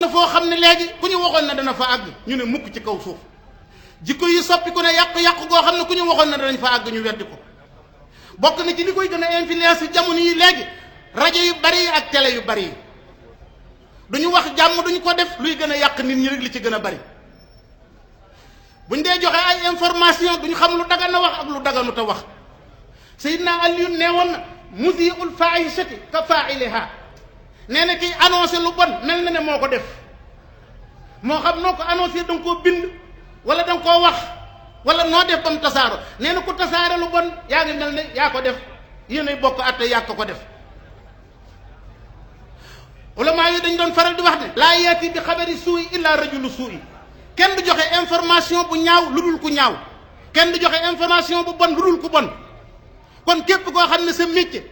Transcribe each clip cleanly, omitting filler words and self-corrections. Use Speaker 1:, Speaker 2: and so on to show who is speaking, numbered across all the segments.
Speaker 1: na foo xam ne léegi ku ñu waxoon ne dana fa àgg ñu ne mukk ci kaw suuf jikko yi soppi ku ne yàqu-yàqu goo xam ne ku ñu waxoon ne danañ fa àgg ñu weddi ko bokk na ci li koy gën a influence jamono yi léegi rajo yu bari yi ak télé yu bari yi duñu wax jàmm duñu ko def luy gën a yàq nit ñi rek li ci gën a bari buñ dee joxe ay information duñu xam lu dagan a wax ak lu daganut a wax Seydina Aliyu nee woon na musii'ul faahishati ka faa'iliha nee na kiy annoncé lu bon mel na ne moo ko def moo xam noo ko annoncé da nga koo bind wala da nga koo wax wala noo def ba mu tasaaro nee na ku tasaare lu bon yaa ngi mel ne yaa ko def yéenay bokk atte yaa ko def ulama yi dañ doon faral di wax ne laa yaati bi xabari suuy illa rajulu suuy kenn du joxe information bu ñaaw lu dul ku ñaaw kenn du joxe information bu bon lu dul ku bon kon képp koo xam ne sa métier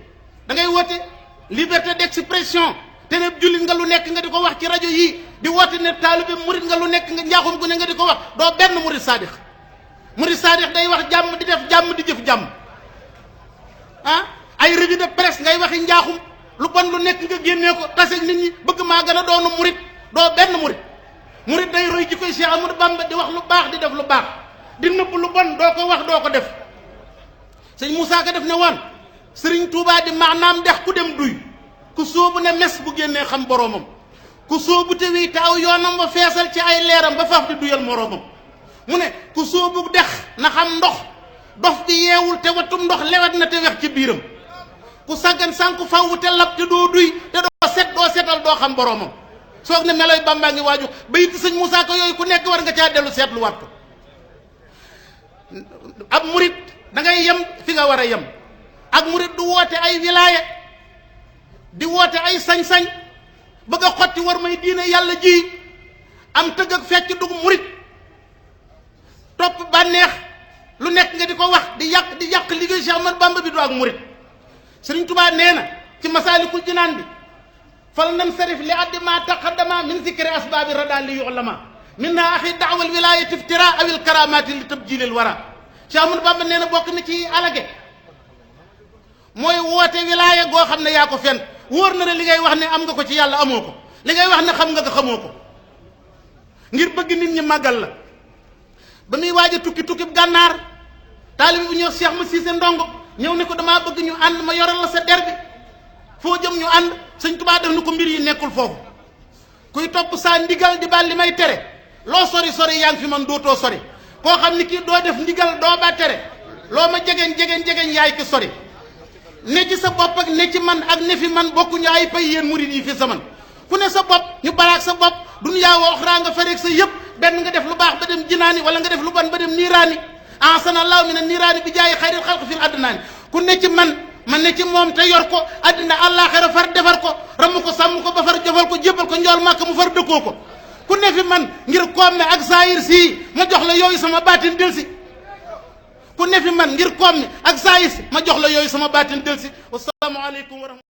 Speaker 1: da ngay woote liberté d'expression te ne jullit nga lu nekk nga di ko wax ci rajo yii di woote ne taalibe murit nga lu nekk nga njaaxum gu ne nga di ko wax doo benn murit saadix day wax jàmm di def jàmm di jëf jàmm ah ay revue de presse ngay waxi njaaxum lu bon lu nekk nga génnee ko taseeg nit ñi bëgg maa gën a doonu murit doo benn murit day roy ji koy Cheikh Amadou Bamba di wax lu baax di def lu baax di nëbb lu bon doo ko wax doo ko def sëñ Moussa Ka def ne woon Sëriñ Tuubaa di maanaam dex ku dem duy ku sóobu ne mes bu génnee xam boroomam ku sóobu te wii te aw yoonam ba feesal ci ay leeram ba faaf di duyal moroomam mu ne ku sóobu dex na xam ndox dof di yeewul te watum ndox lewet na te wex ci biiram ku saggan sànku fawwu te lab te doo duy te doo setal doo xam boroomam soog ne meloy Bàmbaa ngi waaju bayit sëñ Moussa Ka yooyu ku nekk war nga caa dellu seetluwaat ko ab murit da ngay yem fi nga war a yem ak murit du woote ay wilaaya di woote ay sañ-sañ bëgg a xotti war may diine yàlla ji am tëgg ak fecc dugg murit topp bànneex lu nekk nga di ko wax di yàq liggéey Cheikh Ahmadou Bamba bi du ak murit Sëriñ Tuubaa nee na ci Masaalikul Jinaan bi fal nansarif li addi ma taqaddama min zikri asbaabi rada li yu'lama minna axi daawal wilayati iftira awil karamati li tabjilil wara Cheikh Ahmadou Bamba nee na bokk na ci alage mooy woote wilaaya goo xam ne yaa ko fen wóor na ne li ngay wax ne am nga ko ci yàlla amoo ko li ngay wax ne xam nga ko xamoo ko ngir bëgg nit ñi màggal la ba muy waaj a tukki gànnaar taalibi bu ñëw Cheikh ma Siise Ndongo ñëw ne ko damaa bëgg ñu ànd ma yoral la sa der bi foo jëm ñu ànd sëñ Tuubaa def na ko mbir yi nekkul foofu kuy topp saa ndigal di baal li may tere loo sori yaa ngi fi man dootoo sori koo xam ni kii doo def ndigal doo ba tere loo ma jegeñ yaay ki sori ne ci sa bopp ak ne ci man ak ne fi man bokkuñu ay pay yéen murid yi fi zaman ku ne sa bopp ñu baraak sa bopp dunyaa wa oxraa nga fareeg sa yëpp benn nga def lu baax ba dem jinaani wala nga def lu ban ba dem niiraani ahsanallahu mina niiraani bi jaayi xayril xalq fil adnaani ku ne ci man ne ci moom te yor ko addina àllaaxira far defar ko ramm ko sàmm ko ba far jofal ko jébbal ko njool màkk mu far dëkkoo ko ku ne fi man ngir komme ak saayir sii ma jox la yooyu sama baatin delsi ku ne fi man ngir komme ak saayir si ma jox la yooyu sama baatin delsi wassalaamu aleykum wa rahmatulah